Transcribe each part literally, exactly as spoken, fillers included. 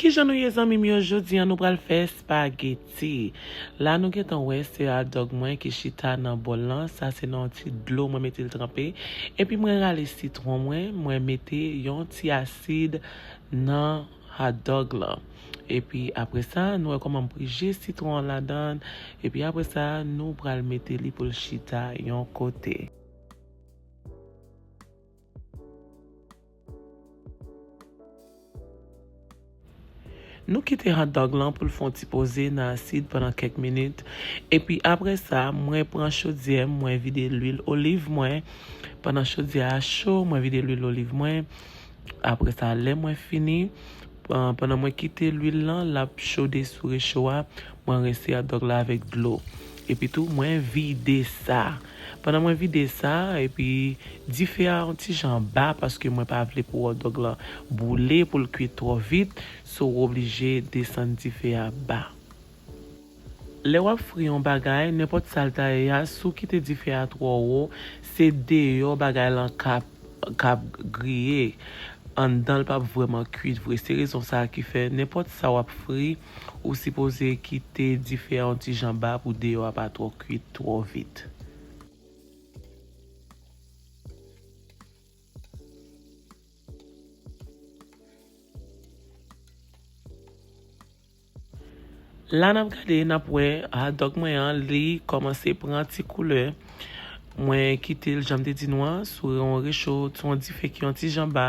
Kijan nou ye, zanmi m yo? Jodi a nou pral fè espageti. La nou gentan wè se hot dog mwen ki chita nan bòl lan. Sa se nan yon ti dlo mwen mete l tranpe. Epi mwen rale sitwon mwen, mwen mete yon ti asid nan hot dog lan. Epi apre sa, nou wè kòman m prije sitwon an ladan. Epi apre sa, nou pral mete li pou l chita yon kote. Nou kite hot dog lan pou l fè yon ti poze nan asid pandan kèk minit. Epi apre sa, mwen pran chodyè m, mwen vide lwil oliv mwen. Pandan chodyè a cho, mwen vide lwil oliv mwen. Apre sa, lè mwen fini, pandan mwen kite lwil lan, l ap chode sou recho a, mwen rense hot dog la avèk dlo. Epi tou, mwen vide sa. Pandan mwen vide sa, epi dife a yon ti jan ba, paske mwen pa vle pou hot dog lan boule, pou l kwit twò vit, so w oblije desann dife a ba. Lè w ap fri yon bagay, nenpòt sa l ta ye a, si w kite dife a twò wo, se deyò bagay lan k ap, k ap griye. Anndan l p ap vrèman kwit vre. Se rezon sa a ki fè, nenpòt sa w ap fri, ou sipoze kite dife a yon ti jan ba pou deyò a pa twò kwit twò vit. La n ap gade, n ap wè hot dog mwen an, li kòmanse pran ti koulè. Mwen kite l, jan m te di nou an, sou yon recho, sou yon dife ki yon ti jan ba,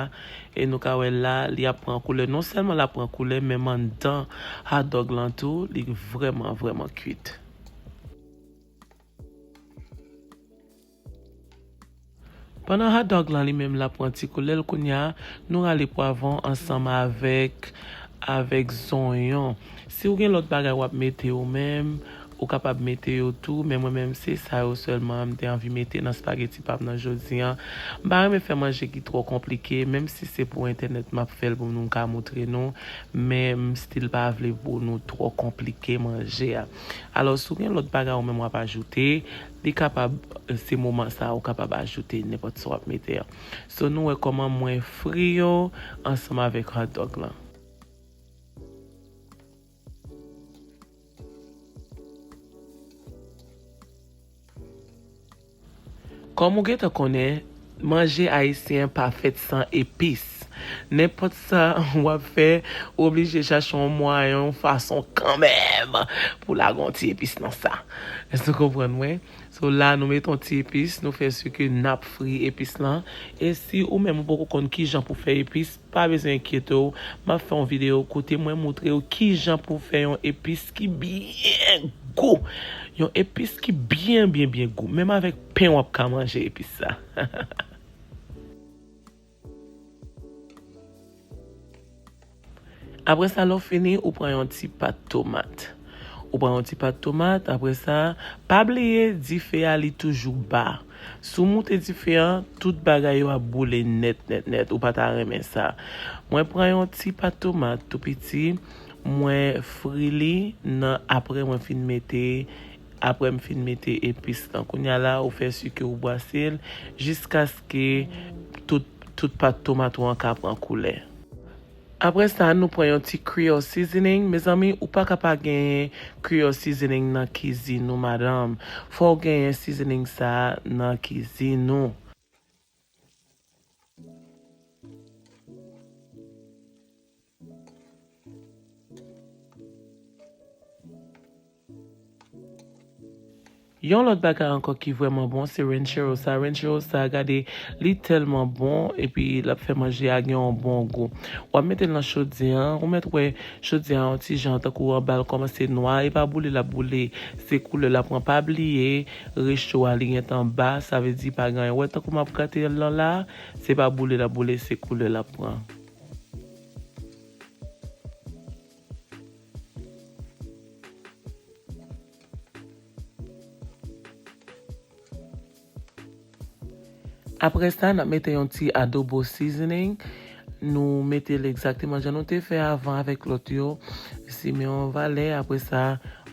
e nou ka wè la, li ap pran koulè. Non sèlman l ap pran koulè, menm anndan hot dog lan tou, li vrèman, vrèman kwit. Pandan hot dog lan li menm l ap pran ti koulè l, kounye a, nou rale pwavwon ansanm avèk, avèk zonyon. Si w gen lòt bagay w ap mete ou menm, ou kapab mete yo tou, men mwen menm se sa yo sèlman m te anvi mete nan spageti pa m nan jodi a. M pa renmen fè manje ki twò konplike, menm si se pou entènèt m ap fè l pou nou ka moutre nou, men m still pa vle pou nou twò konplike manje a. Alò, si w gen lòt bagay ou menm w ap ajoute, li kapab, se moman sa a ou kapab ajoute nenpòt sa w ap mete an. So, nou wè kòman mwen fri yo ansanm avèk hot dog lan. Kòm ou gentan konnen, manje ayisyen pa fèt san epis. Nenpòt sa w ap fè, ou oblije chache yon mwayen, yon fason kanmenm pou lage yon ti epis nan sa. Èske w konprann mwen? So, la, nou mete yon ti epis, nou fè si ke n ap fri epis lan. E si ou menm ou poko konn kijan pou fè epis, pa bezwen enkyete w, m ap fè yon videyo kote mwen moutre w kijan pou fè yon epis ki byen gou. Yon epis ki byen, byen, byen gou. Menm avèk pen w ap ka manje epis sa. Apre sa, lè w fini, ou pran yon ti pat tomat. Ou pran yon ti pat tomat, apre sa, pa bliye dife a li toujou ba. Si w moute dife an, tout bagay yo ap boule nèt, nèt, nèt. Ou pa ta renmen sa. Mwen pran yon ti pat tomat tou piti, mwen fri li nan, apre mwen fin mete, apre m fin mete epis lan. Kounye a la, ou fè si ke ou bwase l jiskaske tout, tout pat tomat ou an ka pran koulè. Apre sa, nou pran yon ti Creole seasoning. Mezanmi, ou pa ka pa genyen Creole seasoning nan kizin ou, madanm. Fò w genyen seasoning sa a nan kizin ou. Yon lòt bagay ankò ki vrèman bon, se ranchero sa. Ranchero sa, gade, li tèlman bon, epi l ap fè manje a gen yon bon gou. W ap mete l nan chodyè an, ou mèt wè chodyè a yon ti jan tankou anba l kòmanse nwa, e pa boule l ap boule, se koulè l ap pran. Pa bliye, recho a li gentan ba, sa vle di pa gen anyen. Ou wè tankou m ap grate l lan la, se pa boule l ap boule, se koulè l ap pran. Apre sa, n ap mete yon ti adobo seasoning. Nou mete l egzakteman jan nou te fè avan avèk lòt yo. Simen yon valè, apre sa,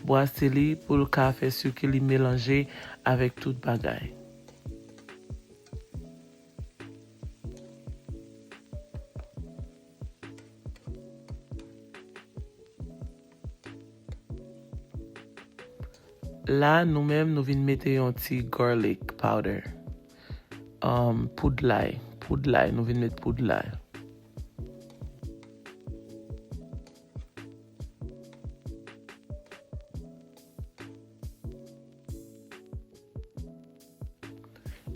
bwase li pou l ka fè si ke li melanje avèk tout bagay. La, nou menm, nou vin mete yon ti garlic powder. Um, poud lay. Poud lay. Nou vin met poud lay.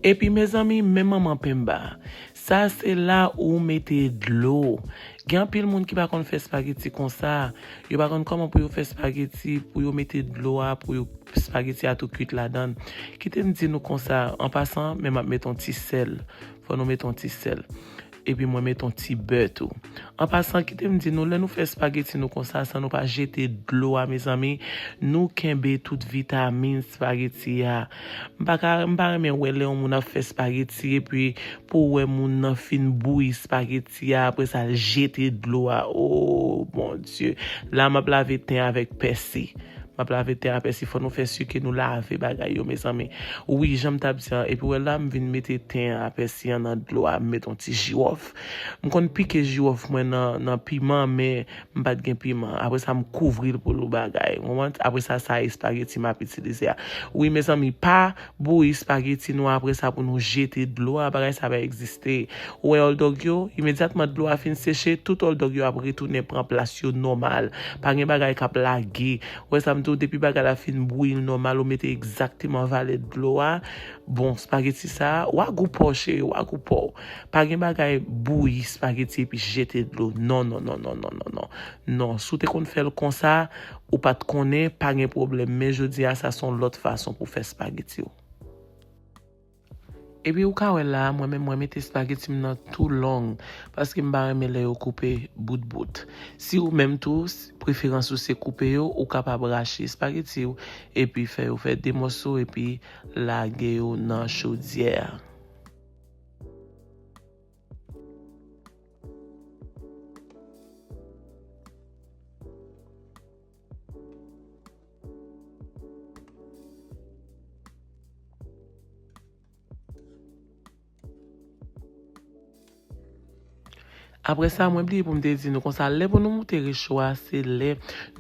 Epi, mezanmi, men manman penba. Sa se la ou mete dlo. Gen anpil moun ki pa konn fè espageti konsa. Yo pa konn kòman pou yo fè espageti, pou yo mete dlo a, pou yo espageti a tou kwit ladan. Kite m di nou konsa, an pasan, men m ap met yon ti sèl. Fò nou met yon ti sèl. Epi mwen met yon ti bè tou. An pasan, kite m di nou, lè nou fè espageti nou konsa, san nou pa jete dlo a, mezanmi, nou kenbe tout vitamin espageti a. M pa ka, m pa renmen wè lè yon moun ap fè espageti, epi pou w wè moun nan fin bouyi espageti a, apre sa l jete dlo a. Oh, Bondye. La, m ap lave ten avèk pèsi. M ap lave ten a pèsi. Fò nou fè si ke nou lave bagay yo, mezanmi. Wi, jan m t ap di an. Epi wè la, m vin mete ten a pèsi an nan dlo a. M met yon ti jiwòf. M konn pike jiwòf mwen nan, nan piman, men m pa t gen piman. Apre sa, m kouvri l pou l bagay. Ou konprann? Apre sa, sa espageti m ap itilize a. Wi, mezanmi, pa bouyi espageti nou apre sa pou nou jete dlo a. Bagay sa pa egziste. Ou wè hotdog yo, imedyatman dlo a fin seche, tout hotdog yo ap retounen pran plas yo nòmal. Pa gen bagay k ap lage. Ou wè sa m di w, depi bagay la fin bouyi l nòmal, ou mete egzakteman valè dlo a. Bon, espageti sa, w a gou pa w, cheri, w a gou pa w. Pa gen bagay bouyi espageti epi jete dlo. Non, non, non, non, non, non, non. Non, si w te konn fè l konsa, ou pa t konnen, pa gen pwoblèm. Men jodi a, sa se yon lòt fason pou fè espageti w. Epi ou ka wè la, mwen menm mwen mete espageti m nan tou long, paske m pa renmen lè yo koupe bout bout. Si ou menm tou, s- preferans ou se koupe yo, ou kapab rache espageti w, epi fè yo fè de mòso, epi lage yo nan chodyè a. Apre sa, mwen bliye pou m te di nou konsa, lè pou nou moute recho a, se lè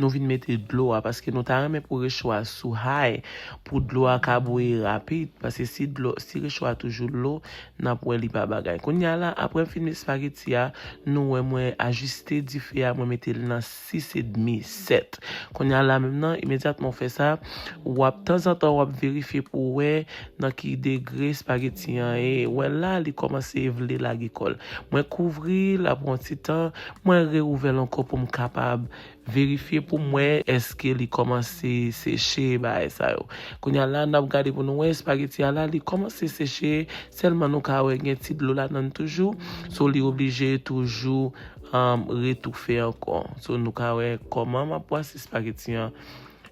nou vin mete dlo a, paske nou ta renmen pou recho a sou high, pou dlo a ka bouyi rapid, paske si dlo, si recho a toujou lo, n ap wè li pa bagay. Kounye a la, apre m fin met espageti a, nou wè mwen ajiste dife a, mwen mete l nan sis edmi, sèt. Kounye a la menm nan, imedyatman w fè sa, w ap tanzantan w ap verifye pou w wè nan ki degre espageti an ye. Wè la, li kòmanse vle lage kò l. Mwen kouvri l apre yon ti tan, mwen reouvè l ankò pou m kapab verifye pou m wè èske li kòmanse seche, bagay sa yo. Kounye a la, n ap gade pou nou wè espageti a la, li kòmanse seche, sèlman nou ka wè gen ti dlo ladan l toujou. So, li oblije toujou, um, retoufe ankò. So, nou ka wè kòman m ap bwase espageti an.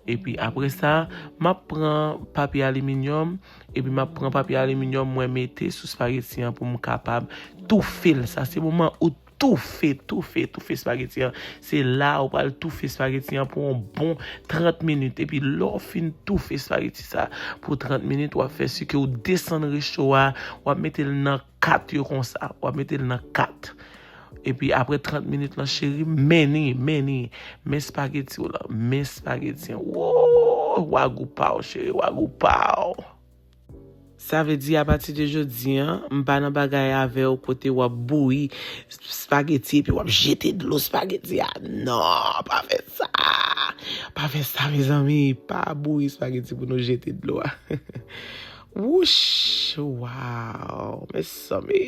Epi apre sa, m ap pran papye aliminyòm, epi m ap pran papye aliminyòm mwen mete sou espageti an pou m kapab toufe l. Sa se moman ou toufe, toufe, toufe espageti an. Se la ou pral toufe espageti an pou yon bon trant minit. Epi lè w fin toufe espageti sa pou trant minit, w ap fè si ke w desann recho a, w ap mete l nan kat yo konsa. W ap mete l nan kat. Epi apre trant minit lan, cheri, men ni, men ni. Men espageti w lan, men espageti an. Wo, w a gou pa w, cheri, w a gou pa w. Sa vle di, apati de jodi an, m pa nan bagay avè w kote w ap bouyi espageti epi w ap jete dlo espageti a. Non, pa fè sa. Pa fè sa, mezanmi. Pa bouyi espageti pou nou jete dlo a. Wouch, waw, mezanmi.